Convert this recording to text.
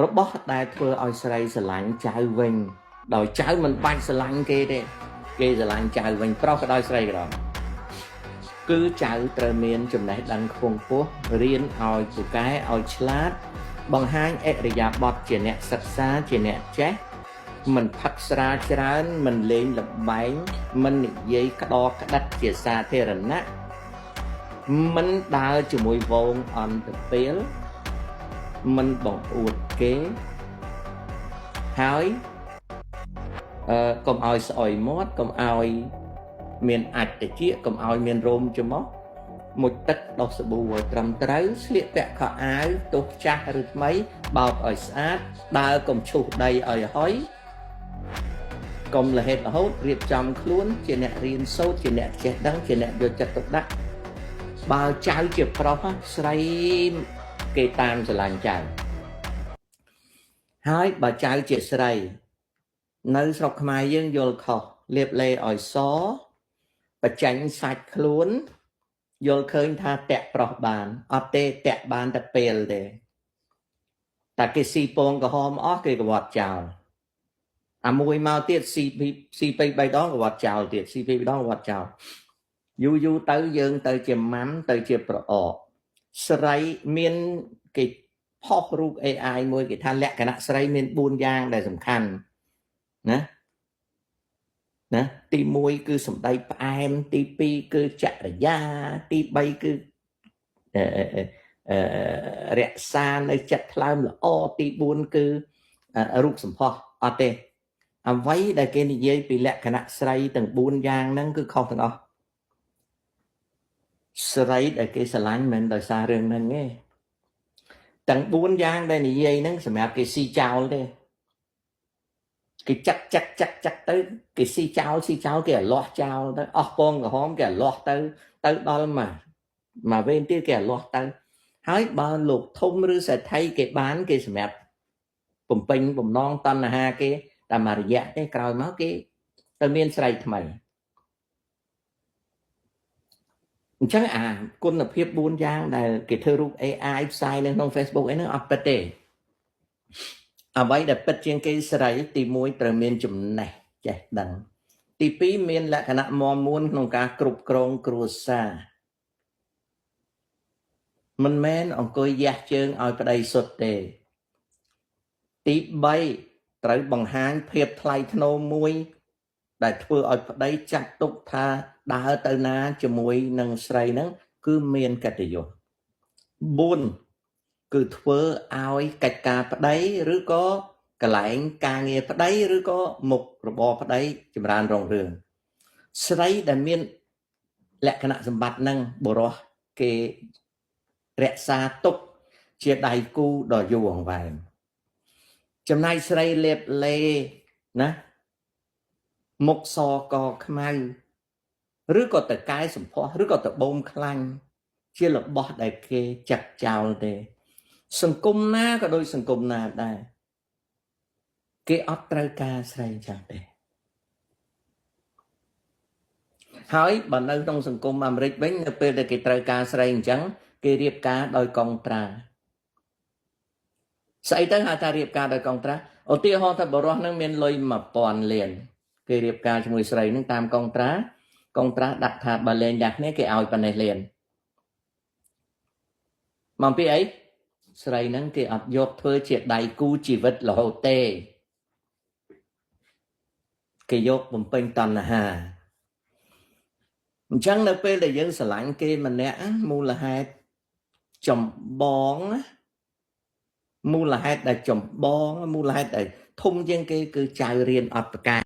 របស់ដែលធ្វើឲ្យស្រីស្រឡាញ់ចៅវិញដោយចៅមិនបាច់ស្រឡាញ់គេទេគេស្រឡាញ់ចៅវិញប្រុសក៏ដោយស្រីក៏ដោយគឺចៅត្រូវមានចំណេះដឹងខ្ពង់ខ្ពស់រៀនឲ្យពូកែឲ្យឆ្លាតបង្ហាញឥរិយាបថជាអ្នកសិក្សាជាអ្នកចេះមិនផឹកស្រាច្រើនមិនលេងល្បែងមិននិយាយក្តក្តិតជាសាធារណៈមិនដើរជាមួយវងអន្តពេលមិនបង្អួតគេហើយកុំឲ្យស្អុយមាត់កុំឲ្យមានអាចតិចកុំឲ្យមានរោមច្រមុះមុជទឹកដោះសាប៊ូឲ្យត្រឹមត្រូវស្លៀកពាក់ខោអាវទោះចាស់ឬថ្មីបោកឲ្យស្អាតដើរកុំឈូសដីឲ្យហុយកុំលហេតរហូតរៀបចំខ្លួនជាអ្នករៀនសូត្រជាអ្នកចេះដឹងជាអ្នកយកចិត្តទុកដាក់បើចៅជាប្រុសស្រីគេតាមស្រឡាញ់ចៅហើយបើចៅជាស្រីនៅស្រុកខ្មែរយើងយល់ខុសលៀបលេឲ្យសបញ្ចេញសាច់ខ្លួនយល់ឃើញថាតាក់ប្រុសបានអត់ទេតាក់បានតែពេលទេតែគេស៊ីពងក្រហមអស់គេក៏វត្តចោលអាមួយមកទៀតស៊ីស៊ីពេក3ដងក៏វត្តចោលទៀតស៊ីពេក3ដងក៏វត្តចោលយូរយូរទៅយើងទៅជាម៉ាំទៅជាប្រអកស្រីមានគេផុសរូប AI មួយគេថាលក្ខណៈស្រីមាន4យ៉ាងដែលសំខាន់ណាណាទី1គឺសម្ដីផ្អែមទី2គឺចរិយាទី3គឺរក្សានៅចិត្តថ្លើមល្អទី4គឺរូបសម្ផស្សអត់ទេអ្វីដែលគេនិយាយពីលក្ខណៈស្រីទាំង4យ៉ាងហ្នឹងគឺខុសទាំងអស់ស្រីដែលគេស្រឡាញ់មិនដោយសាររឿងហ្នឹងទេទាំង4យ៉ាងដែលនិយាយហ្នឹងសម្រាប់គេស៊ីចោលទេគេចាក់ចាក់ចាក់ចាក់ទៅគេស៊ីចោលស៊ីចោលគេអាលាស់ចោលទៅអស់ពងក្រហមគេអាលាស់ទៅទៅដល់មកមកវេនទៀតគេអាលាស់ទៅហើយបើលោកធំឬសេដ្ឋីគេបានគេសម្រាប់បំពេញបំណងតណ្ហាគេតាមរយៈទេក្រោយមកគេទៅមានស្រីថ្មីអញ្ចឹងអាគុណភាព4យ៉ាងដែលគេធ្វើរូប AI ផ្សាយនៅក្នុង Facebook អីហ្នឹងអត់ពិតទេអ្វីដែលពិតជាងគេស្រីទី1ត្រូវមានចំណេះចេះដឹងទី2មានលក្ខណៈមាំមួនក្នុងការគ្រប់គ្រងគ្រួសារមិនមែនអង្គុយយ៉ាស់ជើងឲ្យប្តីសុទ្ធទេទី3ត្រូវបង្ហាញភាពថ្លៃថ្នូរមួយដែលធ្វើឲ្យប្តីចាត់ទុកថាដើរទៅណាជាមួយនឹងស្រីហ្នឹងគឺមានកិត្តិយស4គឺធ្វើឲ្យកិច្ចការប្តីឬក៏កន្លែងការងារប្តីឬក៏មុខរបរប្តីចម្រើនរុងរឿងស្រីដែលមានលក្ខណៈសម្បត្តិហ្នឹងបុរសគេរក្សាទុកជាដៃគូដ៏យូរអង្វែងចំណែកស្រីលេបលេណាមុខសកខ្មៅឬក៏តកែសម្ផស្សឬក៏តបូមខ្លាញ់ជារបស់ដែលគេចាត់ចោលទេសង្គមណាក៏ដូចសង្គមណាដែរគេអត់ត្រូវការស្រីចឹងទេហើយបើនៅក្នុងសង្គមអាមេរិកវិញនៅពេលដែលគេត្រូវការស្រីអញ្ចឹងគេរៀបការដោយកងត្រាស្អីទៅហៅថារៀបការដោយកងត្រាឧទាហរណ៍ថាបុរសនឹងមានលុយ1000លានគេរៀបការជាមួយស្រីនឹងតាមកងត្រាកងត្រាដាក់ថាបើលេងដាក់គ្នាគេឲ្យប៉ុណ្ណេះលានមកពីអីស្រីនឹងគេអត់យកធ្វើជាដៃគូជីវិតរហូតទេគេយកបំពេញតណ្ហាអញ្ចឹងនៅពេលដែលយើងស្រឡាញ់គេម្នាក់មូលហេតុចម្បងមូលហេតុដែលចម្បងមូលហេតុដែលធំជាងគេគឺចៅរៀនអត់ប្រកែ